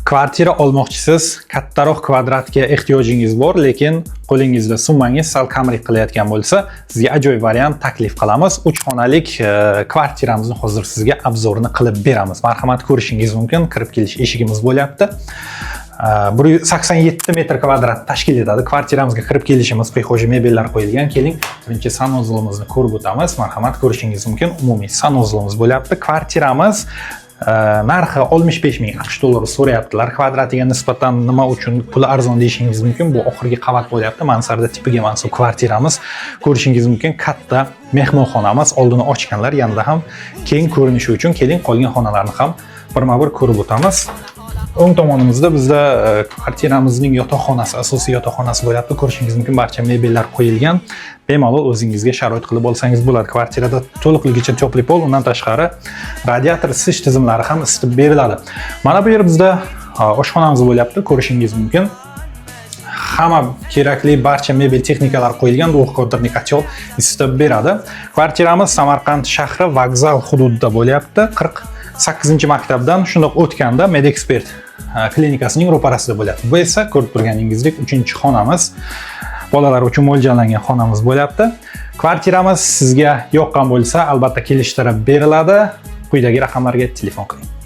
Kvartira olmoqchisiz, kattaroq kvadratga ehtiyojingiz bor, lekin qo'lingizda summangiz sal kamlik qilayotgan bo'lsa, sizga ajoyib variant taklif qilamiz. 3 xonalik kvartiramizni hozir sizga обзор ini qilib beramiz. Marhamat, ko'rishingiz mumkin, kirib kelish eshigimiz bo'lyapti. 187 metr kvadrat tashkil etadi. Kvartiramizga kirib kelishimiz, прихожий mebellar qo'yilgan. Keling, birinchi санузел imizni ko'rib o'tamiz. Marhamat, ko'rishingiz mumkin. Umumiy санузел imiz bo'lyapti. Kvartiramiz narxi 65 ming AQSh dollari so'rayaptilar. Kvadratiga nisbatan nima uchun puli arzon deyishingiz mumkin. Bu oxirgi qavat bo'lyapti. Mansarda tipiga mansub kvartiramiz. Ko'rishingiz mumkin, katta mehmonxonamiz. Oldini ochganlar yanada ham keng ko'rinishi uchun. Keling, qolgan xonalarni ham birma-bir ko'rib o'tamiz. O'ng tomonimizda bizda kvartiramizning yotoqxonasi, asosiy yotoqxonasi bo'lyapti. Ko'rishingiz mumkin, barcha mebellar qo'yilgan. Bemalol o'zingizga sharoit qilib olsangiz bo'ladi. Kvartirada to'liqligicha теплый pol, undan tashqari radiator isitish tizimlari ham isitib beriladi. Mana bu yer bizda oshxonamiz bo'lyapti. Ko'rishingiz mumkin. Hamma kerakli barcha mebel texnikalar qo'yilgan, двухконтурный котел isitib beradi. Kvartiramiz Samarqand shahri vokzal hududida bo'lyapti. 48 maktabdan shundoq o'tganda Medexpert klinikasining ro'parasida bo'lyapti. Bu esa ko'rib turganingizdek 3-xonamiz. Bolalar uchun mo'ljallangan xonamiz bo'lyapti. Kvartiramiz sizga yoqqan bo'lsa, albatta kelishtirib beriladi. Quyidagi raqamlarga telefon qiling.